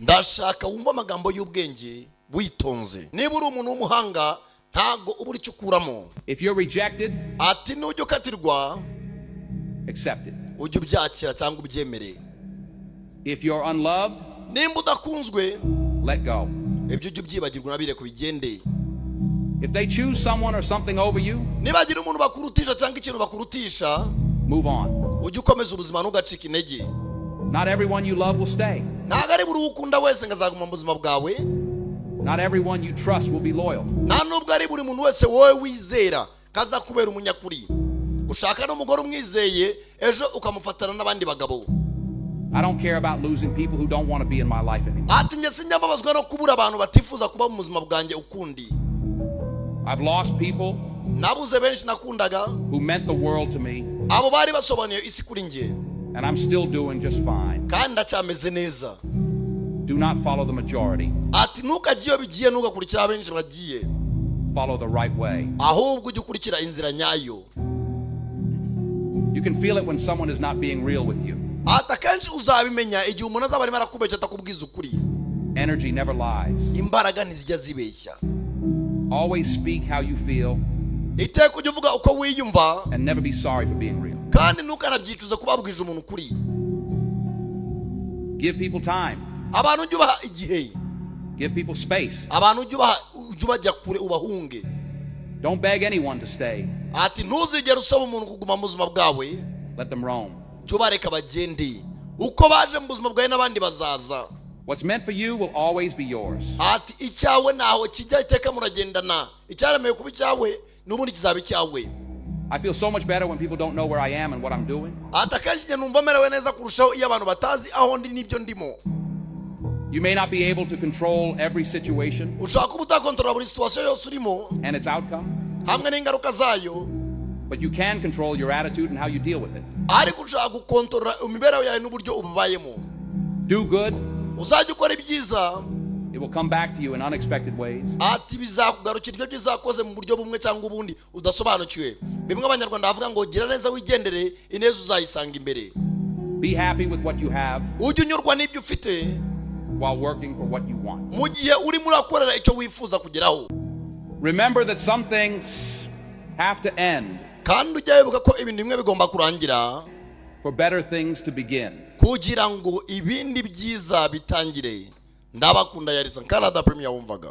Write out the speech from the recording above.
Ndashaka wumve amagambo y'ubwenge witonze. Niba uri umuntu w'umuhanga, ntabwo ubura icyo ukuramo. If you're rejected, Ati nujya ukatirwa, accept it. ujye ubyakira cyangwa ubyemere. If you're unloved, Nimba udakunzwe, let go. ibyo ujye ubyibagirwa, unabireke bigende. If they choose someone or something over you, Nibagira umuntu bakurutisha cyangwa ikintu bakurutisha, move on. ujye ukomeza ubuzima, ntugacike intege. Not everyone you love will stay. Ntabwo ari buri uwo ukunda wese ngo azaguma mu buzima bwawe. Not everyone you trust will be loyal. Nta nubwo ari buri muntu wese wowe wizera kazakubera umunyakuri. Ushaka n'umugore umwizeye, ejo ukamufatana n'abandi bagabo. I don't care about losing people who don't want to be in my life anymore. Ati njye sinjya no kubura abantu batifuza kuba mu buzima bwanjye ukundi. I've lost people Nabuze benshi nakundaga who meant the world to me, abo bari basobanuye isi kuri njye, and I'm still doing just fine. kandi ndacyameze neza. Do not follow the majority. Ati ntukajye iyo bigiye, ntugakurikira abenshi bagiye. Follow the right way. Ahubwo ujye ukurikira inzira nyayo. You can feel it when someone is not being real with you. Ati akenshi uzabimenya igihe umuntu azaba arimo arakubeshya, atakubwiza ukuri. Energy never lies. Imbaraga ntizijya zibeshya. Always speak how you feel Iteka ujye uvuga uko wiyumva and never be sorry for being real. kandi ntukanabyicuze kuba wabwije umuntu ukuri. Give people time. Abantu ujye ubaha igihe. Give people space. Abantu ujye ubaha, ujye ubajya kure, ubahunge. Don't beg anyone to stay. Ati ntuzigere usaba umuntu kuguma mu buzima bwawe. Let them roam. Jya ubareka bagende. Uko baje mu buzima bwawe, n'abandi bazaza. What's meant for you will always be yours. Ati icyawe ntaho kijya, iteka muragendana. Icyaremewe kuba icyawe n'ubundi kizaba icyawe. I feel so much better when people don't know where I am and what I'm doing. Ati akenshi njye numva merewe neza kurushaho iyo abantu batazi aho ndi n'ibyo ndimo. You may not be able to control every situation Ushobora kuba utakontorora buri situation yose urimo and its outcome, hamwe n'ingaruka zayo, but you can control your attitude and how you deal with it. ariko ushobora gukontorora imibereho yawe n'uburyo ububayemo. Do good, Uzajya ukora ibyiza, it will come back to you in unexpected ways. ati bizakugarukira ibyo byiza wakoze mu buryo bumwe cyangwa ubundi udasobanukiwe. Bimwe Abanyarwanda bavuga ngo gira neza wigendere, ineza uzayisanga imbere. Be happy with what you have Ujye unyurwa n'ibyo ufite while working for what you want. mu gihe urimo urakorera icyo wifuza kugeraho. Remember that some things have to end Kandi ujya wibuka ko ibintu bimwe bigomba kurangira for better things to begin. kugira ngo ibindi byiza bitangire. Ndabakunda. Yarisa Canada Premier wumvaga.